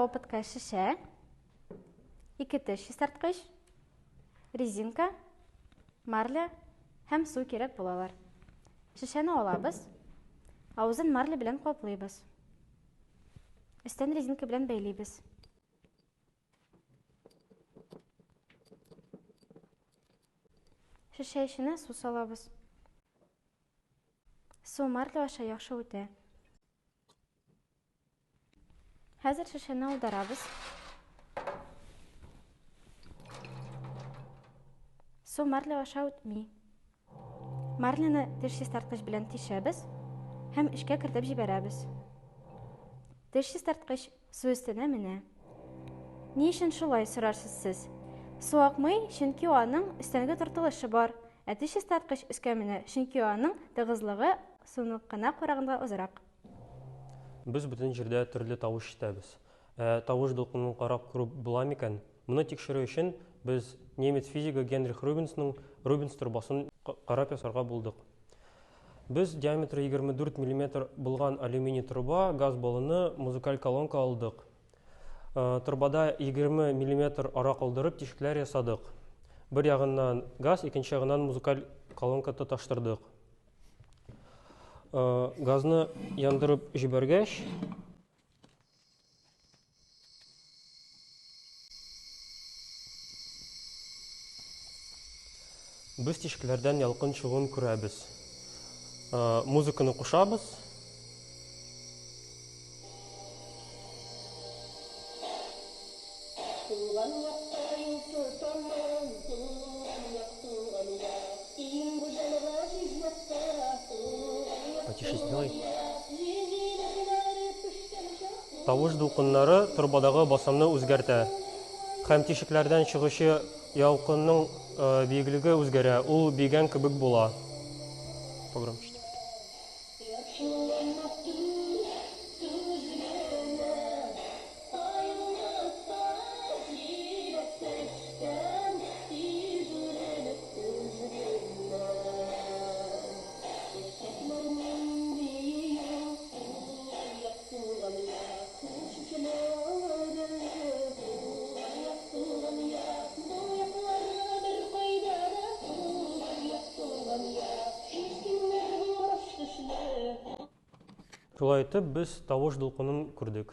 опытка шешә, ике теш чистарткыч, резинка, марля һәм су кирәк булалар. Шешәне алабыз, авызын марля белән каплыйбыз. Өстән резинка белән бәйлибез. Шешә эченә су салабыз. Су марля аша яхшы үтә. Хәзер шешәне аударабыз. Су марля аша үтми. Марляны теш чистарткыч белән тишәбез һәм эчкә кертеп җибәрәбез. Теш чистарткыч су өстенә менә. Ни өчен шулай, сорарсыз сез. Су акмый, чөнки аның өстәнге тартылышы бар, ә теш чистарткыч өскә менә, чөнки аның тыгызлыгы суныкына караганда азрак. Без бөтен җирдә төрле тавыш ишетәбез. Ә тавыш дулкынын карап күреп була микән? Моны тикшерү өчен без немец физигы Генрих Рубенсның Рубенс торбасын карап ясарга булдык. Без диаметры 24 миллиметр булган алюминий труба, газ баллоны, музыкаль колонка алдык. Торбада 20 миллиметр ара калдырып тишекләр ясадык. Бер ягыннан газ, икенче ягыннан музыкаль колонка тоташтырдык. Газны яндырып җибәргәч, Без тишекләрдән ялкын чыгуын күрәбез. Музыканы кушабыз. Туган якка юл тотамын, туган як, туган як, иң гүзәл газиз якка, туган як, Потише туган сделай. як, җиләкләре пешкән чак, Тавыш дулкыннары торбадагы басымны үзгәртә һәм тишекләрдән чыгучы ялкынның биеклеге үзгәрә, ул биегән кебек була. Погромче теперь. Яхшыланма түз, түз генә, Аерылмас җиләк пешкән, Тиз үрелеп төз генә. Чәчәкләр нинди юк, Туган як, туган як, Кушучылары, Туган як, туган як, Бу якларда беркайда да, Туган як, туган як, Һичкемнәр булмас төсле. Шулай итеп, без тавыш дулкынын күрдек.